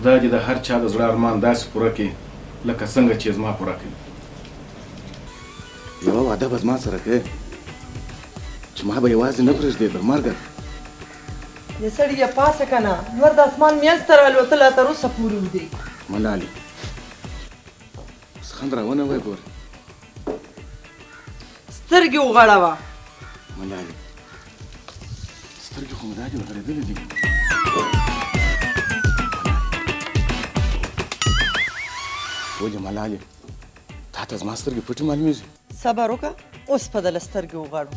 خدای دې د هر چا د زړه ارمان داسې پوره کړي لکه څنګه چې زما پوره کړي. یوه وعده به زما سره کوې چې ما به یوازې نه پرېږدې تر مرګه. د سړیه پاڅه که نه لمر د اسمان مینځ ته راالوتله تر اوسه پورې ویده. ملالې اوس خند راونه وای ګوره. سترګې وغړوه. ملالې سترګې خو مې دادې غړېدلې دي. ولې ملالې تا ته زما سترګې پټې معلومېږي؟ صبر وکړه اوس په دله سترګې وغړو.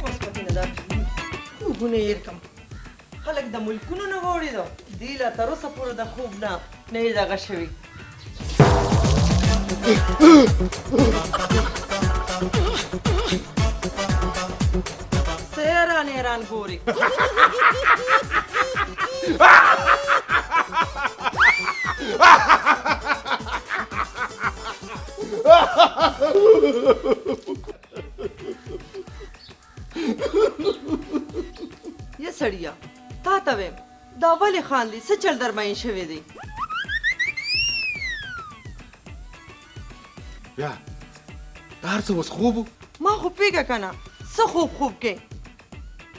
اوس په دې نه دا خوبونه هېر کړم. خلک د ملکونو نه وړي ده دی لا تر اوسه پورې د خوب نه نه یې دغه شوي. څه حیران حیران ګوري؟ یه سړیه تا ته ویم دا ولې خاندې څه چل در مین شوی دی؟ بیا دا هر څه اوس خوب و؟ ما خو پوهېږه که نه څه خوب خوب کې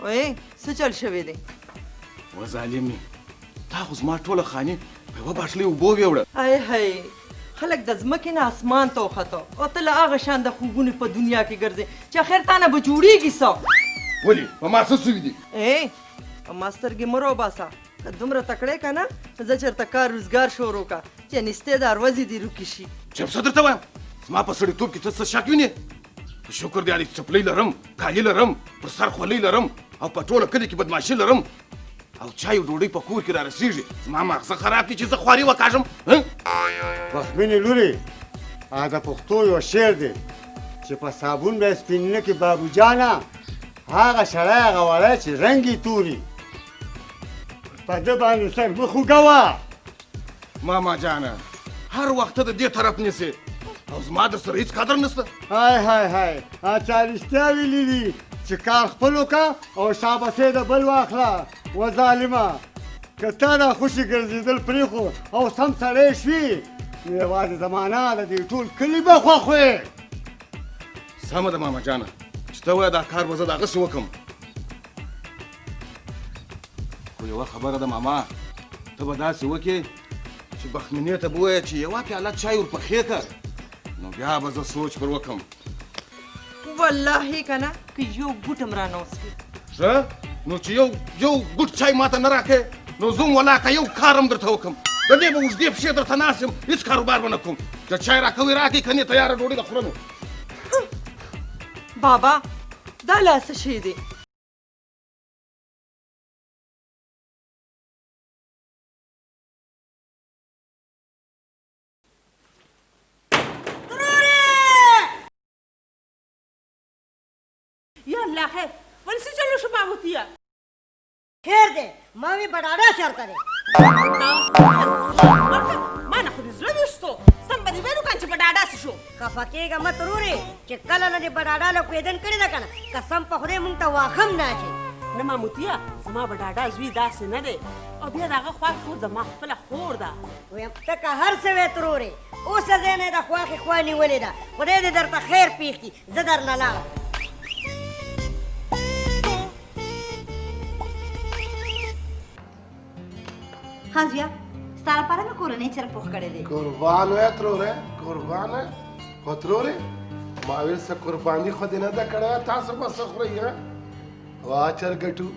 وایې څه چل شوی دی؟ و ظالمې تا خو زما ټوله خاني په یوه باټلۍ اوبو ویوړه. ای هی خلک د ځمکې نه اسمان ته وختو او ته له هغه شان د خوبونو په دنیا کې ګرځې چې اخر تا نه به جوړېږي څه؟ ولې په ما څه سوي دي؟ ای په ما سترګې مه راوباسه که دومره تکړه که نه زه چېرته کار روزګار شروع که چې نستې د اروزې دې روکې شي. چپ څه درته وایم زما په سړیتوب کې ته څه شک وینې؟ په شکر دی چې څپلۍ لرم کالي لرم پر سر خولۍ لرم او په ټوله کلي کې بدماشي لرم او چای او ډوډۍ په کور کې را رسېږي زما ماغزه خراب دي چې زه خواري وکاږم. بخمینې لورې هغه د پښتو یو شعر دی چې په صابون به یې سپین نه کړي بابو جانه هغه سړی هغه وړی چې رنګ یې توري په ده باندې سر مه خوږوه. ماما جانه هر وخت د دې طرف نیسې او زما در سره هېڅ قدر نشته. های های های چا رښتیا ویلي دي چې کار خپل وکړه او شابسې د بل واخله. و ظالمه که تا دا خوشې ګرځېدل پرېښود او سم سړی شوې نو یوازې زمانه د دې ټول کلي به خوښ وې. سمه ده ماما جانه چې ته وایې دا کار به زه د هغسې وکړم. خو یوه خبره ده ماما ته به داسې وکړې چې بخمینې ته به ووایې چې یوه پیاله چای ورپخې کړه نو بیا به زه سوچ پر وکړم. والله که نه که یو ګوټ هم رانه وڅکې. ښه نو چې یو یو ګوټ چای ماته نه راکړې نو زه هم ولاکه یو کار هم درته وکړم د دې به اوږدې پښې درته ناست یم هېڅ کاروبار به نه کوم. که چای راکوي راکړئ که نه تیاره ډوډۍ ده خورم. بابا دا لا څه شی دی؟ یا الله خیر ولې څه چلو شو ماموتیه؟ خیر دی ما وی بډاډا چېرته دی؟ ما نه خو دې زړه ویستو سم به دې ویلو که چې بډاډا څه شو. خفه کېږه مه ترورې چې کله نه دې بډاډا له کوېدن کړې ده که نه قسم په خدای مونږ ته واښه هم نه اچوي. نه ماموتیه زما بډاډا زوی داسې نه دی او بیا د هغه خواښې خور زما خپله خور ده. ویم ته که هر څه وې ترورې اوسه ځای نه یې د خواښې خوا نیولې ده خدای دې درته خیر پېښ کړي زه درنه لاړم. ها زویه ستا لپاره مې کورنی چرګ پوخ کړی دی. قربان وې ترورې قربان وې خو ترورې ما ویل څه قرباني خو دې نه ده کړې تاسو به څه خورئ وا چرګټو.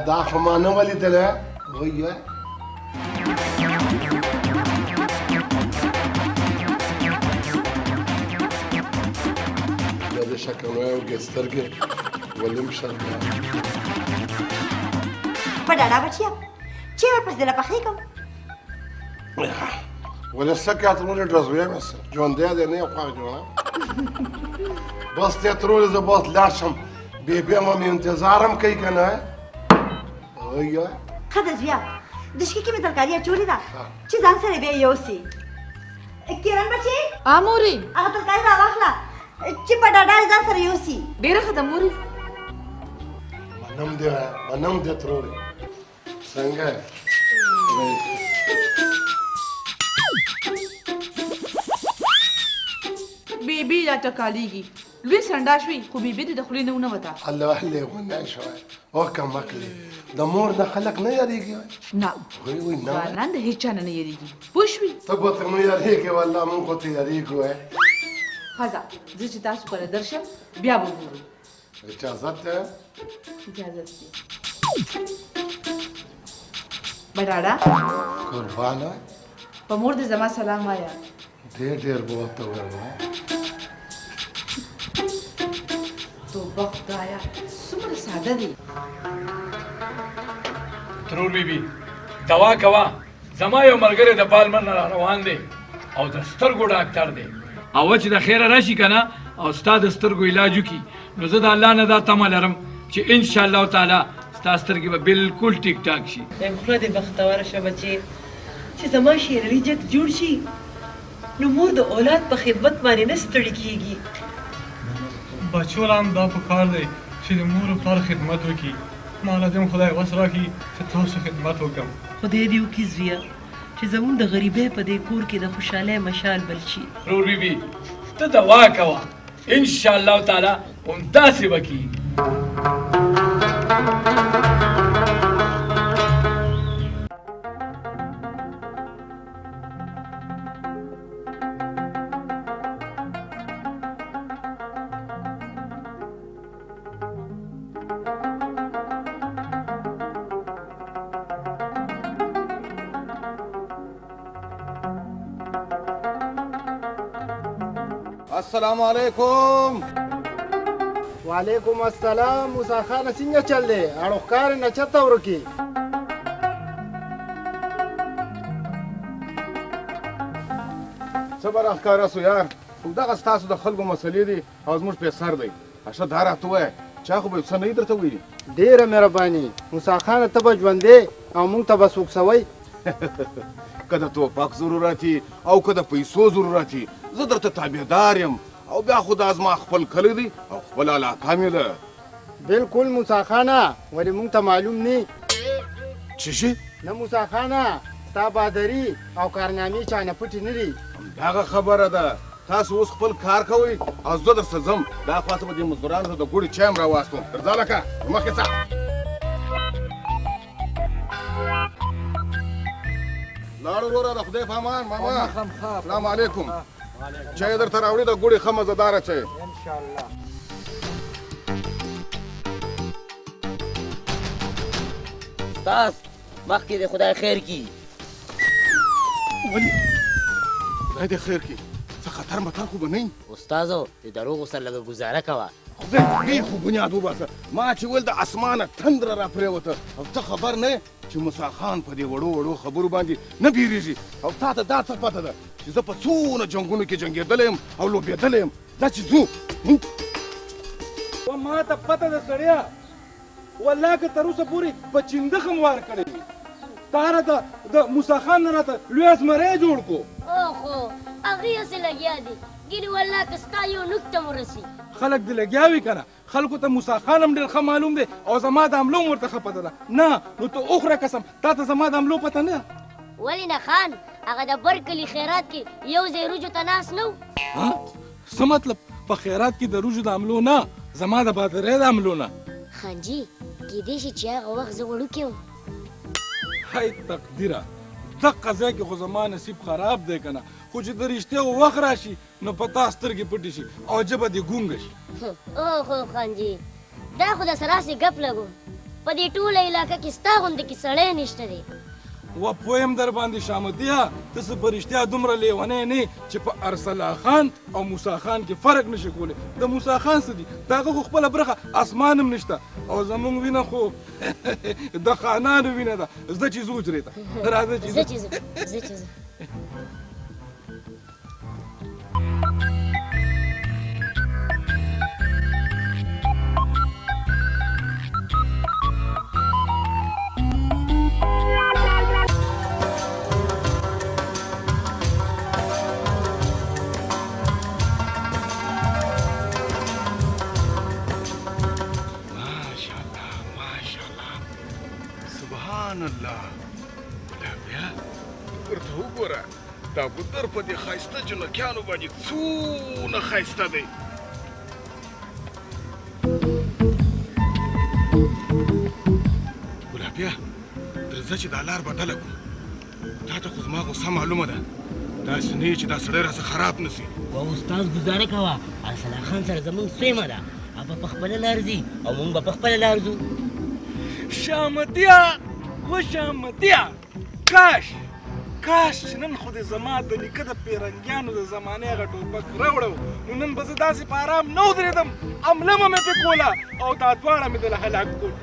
دا خو ما نه ولیدلی وایه. بیا دې شکل وایه او سترګې ولیم شرمه. په ډاډه بچیه چې ورپسې دله پخې کوم. ولې څه کوې ترورې ډزوې مې څه ژوندی دی نه یې خوښ جوړه. بس دی ترورې زه بس لاړ شم بې بیا مې انتظار هم کوي که نه. وایه ښه ده زویه دشکې کې مې ترکاري اچولې ده چې ځان سره بیا یې یوسي. کیرن بچې؟ ها مورې. هغه ترکاري راواخله چې په ډاډه ځان سره یوسي. ډېره ښه ده مورې. منم دې، منم دې ترورې. څنګه یې؟ بیبي لا ټکالېږي، لوی سنډا شوی خو بیبي دې د خولې نه ونه وته. الله لېونی شوی او کم عقلې، د مور نه خلک نه یادېږي. نه وای وای نه، ځوانان د هېچا نه نه یادېږي، پوه شوې؟ ته به ترې نه یادېږې، والله موږ خو ترې یادېږو. ښځه زه چې تاسو کره درشم بیا به ګورو. اجازت ده؟ اجازت دی. بډاډه قربانه، په مور دې زما سلام وایه. ډېر ډېر به ورته ووایم. توبه خدایه څومره ساده دی. ترور بي بي دوا کوه، زما یو ملګری د پالمر نه را روان دی او د سترګو ډاکټر دی، او چې د خیره راشي که نه او ستا د سترګو علاج وکړي، نو زه د الله نه دا تمه لرم چې انشاءالله تعالی ستا سترګې به بالکل ټیک ټاک شي. خوله دې بختوره شه بچې، چې زما شیرعلي جګ جوړ شي نو مور د اولاد په خدمت باندې نه ستړي کېږي. بچو له هم دا پکار دی چې د مور او پلار خدمت وکړي. ما له دې هم خدای وس راکړي چې تاسو خدمت وکړم. خدای دې وکړي زویه چې زموږ د غریبۍ په دې کور کې د خوشحالۍ مشال بل شي. رور بي بي ته دوا کوه، انشاءالله تعالی همداسې به کېږي. السلام علیکم. وعلیکم السلام. موسی خانه څنګه چل دی؟ اړو ښکارې نه چېرته ورکې؟ څه به راښکاره سو یار، همدغه ستاسو د خلکو مسلې دي او زموږ پې سر دی. ښه دا راته ووایه، چا خو به یو څه نه وي درته ویلي؟ ډېره مهرباني موسی خانه، ته به ژوندی او موږ ته به څوک سوی. که د توپک ضرورت او که د پیسو ضرورت، زه درته تابعدار یم، او بیا خو دا زما خپل کلی دی او خپله علاقه مې ده. بالکل موسی خانه، ولې موږ ته معلوم نه څه شي؟ نه موسی خانه، ستا بادري او کارنامې چا نه پټې نه دي. همدغه خبره ده، تاسو اوس خپل کار کوئ او زه درسره ځم. دا خوا ته به دې مزدورانو ته د ګوړې چای هم راواستوم. درځه لکه مخکې ځه. لاړو وروره، د خدای په امان. ماما السلام علیکم. چای درته راوړي د ګوړې ښه مزهداره چای. انشاءالله. استاد مخکې دې خدای خیر کړي. ولې خدای دې خیر کړي؟ څه خطر مطر خو به نه وي؟ استاذو د دروغو سره لږه ګوزاره کوه. خدای دې خو بنیاد وباسه، ما چې ویل د اسمانه تندره راپرېوته او ته خبر نه یې چې موسی خان په دې وړو وړو خبرو باندې نه بیریږي. او تا ته دا څه پته ده چې زه په څونه جنګونو کې جنګېدلی یم او لوبېدلی یم. دا چې ځو و ما ته پته ده سړیه، والله که تر اوسه پورې په چیندخ هم وار کړی وي، تا راته د موسی خان نه راته لوی زمری جوړ کړو. اوخو هغوی هسې لګیا دي، ګینې والله که ستا یو نوک ته ورسي. خلک دې لګیا وي که نه، خلکو ته موسی خان هم ډېر ښه معلوم دی او زما د عملو هم ورته ښه پته ده. نه نو ته وخوره قسم، تا ته زما د عملو پته نه ده. ولې نه خان، هغه د بر کلي خیرات کې یو ځای روجو ته ناست نه و؟ ها څه مطلب؟ په خیرات کې د روجو د عملو نه، زما د بادرۍ د عملو نه. خان جي کېدای شي چې هغه وخت زه وړوکی وم. های تقدیره، دقه ځای کې خو زما نصیب خراب دی که نه، خو چې د رښتیاو وخت راشي نو په تا سترګې پټې شي او ژبه دې ګونګه شي. اوهو خان جي، دا خو د سره هسې ګپ لګوم، په دې ټوله علاقه کې ستا غوندې کې سړی نشته دی. و پوه یم در باندې شامتیه، ته څه په رښتیا دومره لیونی نه چې په ارسلا خان او موسی خان کې فرق نشي کولی. د موسی خان څه دي، د هغه خو خپله برخه اسمان هم نشته، او زموږ وینه خو د خانانو وینه ده. زه چې ځو حجرې ته، راځه چې ځو. زه چې ځو. وګوره دا ګودر په دې ښایسته جنکیانو باندې څونه ښایسته دی. ګلابیه درځه چې دا لار بدله کړو. تا ته خو زما غوسه معلومه ده، داسې نه یې چې دا سړی راڅخه خراب نه سي. و استاد ګوزاره کوه، ارسلا خان سره زموږ سیمه ده، هغه په خپله لار ځي او موږ به په خپله لار ځو. شامتیا و شامتیا، کاش کاش چې نن خو دې زما د نیکه د پیرنګیانو د زمانې هغه ټوپک راوړی و، نو نن به زه داسې په ارام نه ودرېدم، حمله مې پرې کوله او دا دواړه مې دله هلاک کول.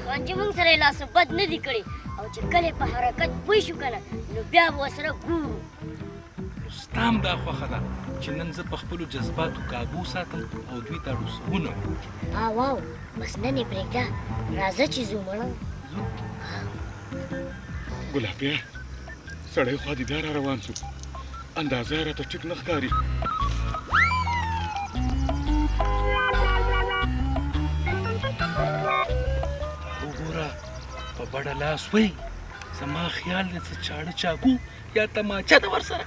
خان جي موږ سره یې لا څه بد نه دي کړي، او چې کله په حرکت پوه شو که نه نو بیا به ورسره ګورو. نو ستا هم دا خوښه ده چې نن زه په خپلو جذباتو کابو ساتم او دوی ته اړو څه ونه کړم؟ واو، بس نن یې پرېږده، راځه چې ځو. مړه ځو. ګلابیه سړی خوا دې بیا را روان سو، اندازه یې راته ټیک نه ښکاري. وګوره په بډه لاس وی، زما خیال دی څه چاړه چاکو یا تماچه ده ورسره،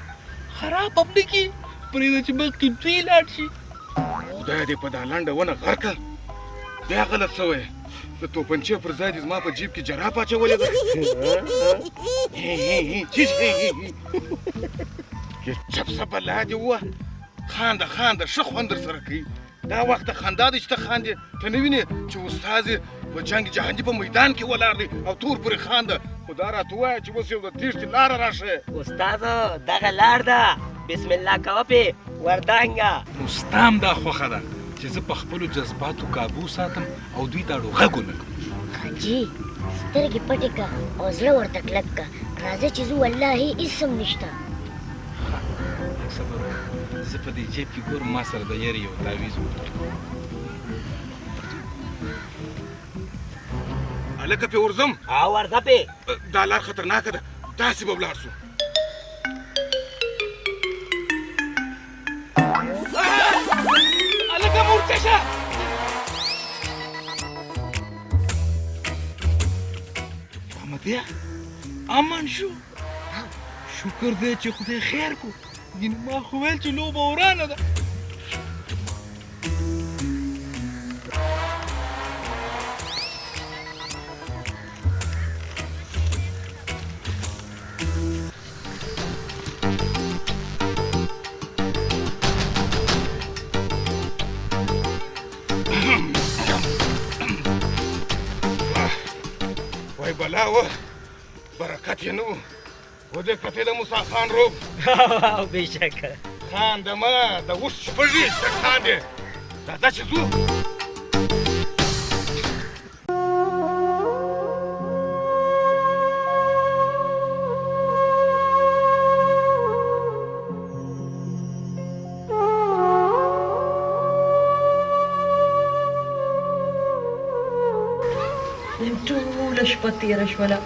خراب هم نه کړي، پرېږده چې مخکې دوی لاړ شي. خدای دې په دا لنډه ونه غرقه، بیا غلط سوی. د توپنچې پر ځای دې زما په جیب کې جراب اچولې ده. چپ څه بلا دې ووه، خانده خانده ښه خوند درسره کوي. دا وخت د خندا دی چې ته خاندې، ته نه وینې چې استاد په جنګ جهاني په میدان کې ولاړ دی او تور پورې خانده. خو دا راته ووایه چې اوس یو د تېښتې لاره راښیې. استاد دغه لار ده، بسم الله کوه پې وردانګه. نو ستا هم دا خوښه ده چې زه په خپلو جذباتو کابو ساتم او دوی ته اړو غږ ونه کړم؟ خانجي سترګې پټې که او زړه ورته کلک که، راځه چې ځو، والله هېڅ هم نشته. ښه لږ صبر وکړه، زه په دې جیب کې ګورم، ما سره د یرې یو تعویذ و. هلکه پې ورځم. ورځه پې. دا لار خطرناکه ده، داسې به ولاړ شو. هلکه مورچه شه. احمدیه امن شو، شکر دی چې خدای خیر کو، ګینه ما خو ویل چې لوبه ورانه ده. وای بلا وه، برکت یې نه و. ودې کتې د موسی خان روب. بېشکه خان د ما د اوښ شپږې چې خاندې. راځه چې ځو. نن ټوله شپه تېره شوله،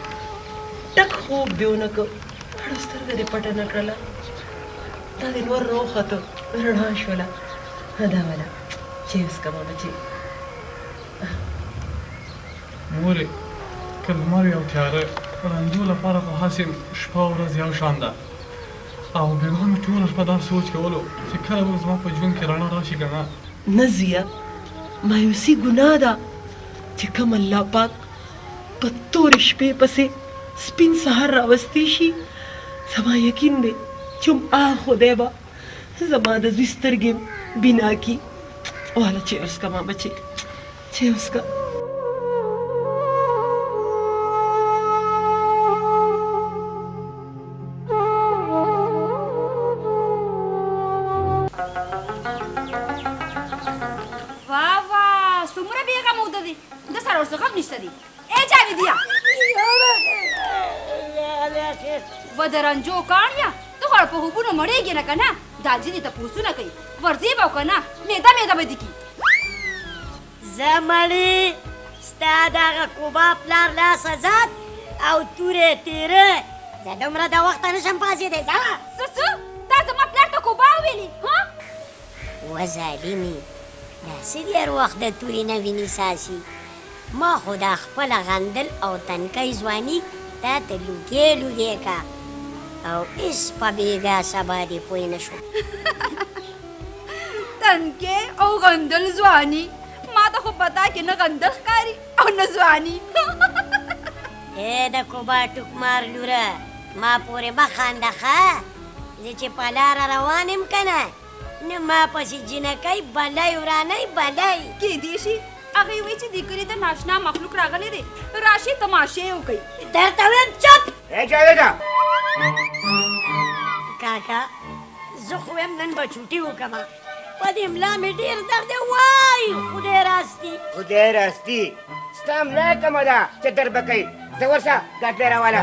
ټک خوب دې ونه کړ، اړه سترګه دې پټه نه کړله، دا دې نور راوخته، رڼا شوله. دا والا چای وڅښه ما بچې. مورې که لمر وي او تیاره، رنجو لپاره خو هسې شپه او ورځ یو شان ده. او بېګا مې ټوله شپه دا سوچ کولو چې کله به زما په ژوند کې رڼا راشي که نه. نه زویه، مایوسي ګناه ده چې کوم الله پاک په تورې شپې پسې سپین سهار راوستی شي. زما یقین دی چې هم هغه خدای به زما د زوی سترګې بنا کړي. واله چای وڅښه ما بچې، چای وڅښه. وا وا څومره بېغمه وده دی، د سره ورڅه غم نشته دی. ای جاویدیا و د رنجو کاڼیه، ته خو په خوبونو مړېږې نه که نه؟ دا ځینې تپوسونه کوي، ورځې به که نه میده میده به دي کي. زه مړې ستا دغه کوبا پلار لاس ازاد او تورې تیره، زه دومره د وخته نشم پاڅېدی. ځه. څه څه تا زما پلار ته کوبا وویلې؟ ها و ظالمې، دا څه دي هر وخت د تورې نه وینې څاڅي؟ ما خو دا خپله غندل او تنکۍ ځواني تا ته لوګی لوګی کا. او هېڅ په بېګا سبا دې پوه نه شوم. تنکې او غندل ځواني، ما ته خو په تا کې نه غندل ښکاري او نه ځواني. ای د کوبا ټوکمار لوره، ما پورې مه خانده ښه؟ زه چې په لاره روان یم که نه، نو ما پسې جینکۍ بلی ورانۍ بلی. کېدی شي هغې وایي چې دې کلي ته ناشنا مخلوق راغلی دی، راشي تماشې وکړي. درته وایم چپ. ای جاویده کاکا، زه خو وایم نن به چوټي وکړم، په دې ملا مې ډېر درد دی. وای خدای راستي، خدای راستي، ستا ملا کومه ده چې درد به کوي؟ زه ورشه ګاټلی راواله.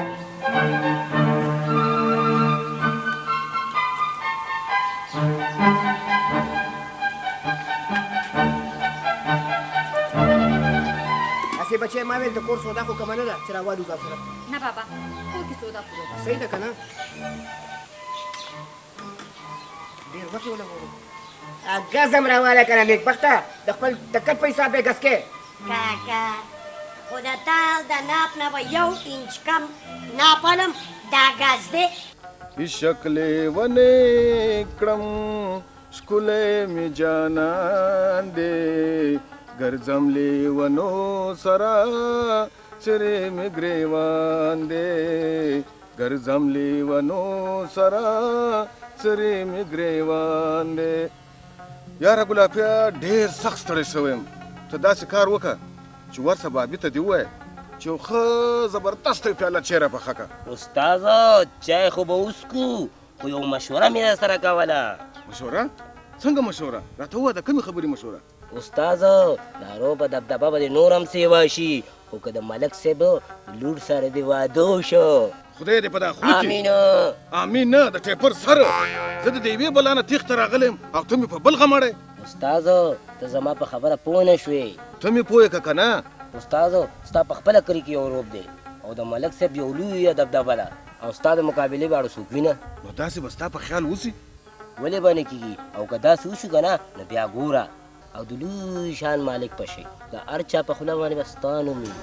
هسې بچی ما ویل د کور سودا خو کمه نه ده چې راوالو ځان سره. نه بابا، کور کې سودا پوره ده. صحیح ده که نه؟ ډېر وخت یې ولګولو. ګز هم راواله که نه نېکبخته، د خپل د کټ په حساب به یې ګز کې. کاکا، خو د تال د ناپ نه به یو انچ کم ناپ الم، دا ګز دی. عشق لیونی کړم، ښکلی مې جانان دی، ګرځم لیونو سره څرې مې ګریوان دی، ګرځم لیونو سره څرې مې ګریوان دی. یاره ګلابیا، ډېر سخت ستړی شوی یم، ته داسې کار وکړه چې ورسه بابي ته دې ووایه چې یو ښه زبردسته پیاله چای راپخه کړه. استاذه، چای خو به وڅکو، خو یو مشوره مې در سره کوله. مشوره؟ څنګه مشوره؟ راته ووایه د کومې خبرې مشوره؟ استاذه، نارو په دبدبه به دې نور هم سیوا شي، خو که د ملک صاحب لور سره دې واده وشو. خدای دې په دا خوله کې. امین. امین نه، د ټیپر سر. زه د یوې بلا نه تېښته راغلی یم او ته مې په بل غم اړی. استاذه، ته زما په خبره پوه نه شوې. ته مې پوه که که نه؟ استاذه، ستا په خپله کلي کې یو روب دی او د ملک صاحب یو لویه دبدبه ده او ستا د مقابلې به اړه څوک وي نه. نو داسې به ستا په خیال وسي؟ ولې به نه کېږي، او که داسې وشو که نه نو بیا ګوره او د لوی شان مالک به شي، د هر چا په خوله باندې به ستا نوم وي.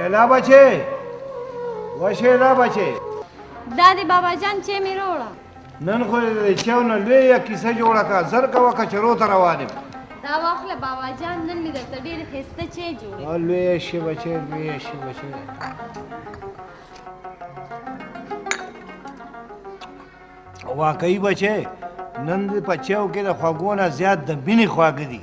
شیلا بچې، و شیلا بچې. دا دی بابا جان چې مې راوړه. نن خو دې د چیو نه لویه کیسه جوړه کړه، زر کوه کچرو ته روان یم. دا واخله بابا جان، نن مې درته ډېرې ښایسته چای جوړې. لویه شي بچې، لویه شي بچې. واقعي بچې، نن دې په چیو کې د خوږو نه زیات د مینې خواږه دي.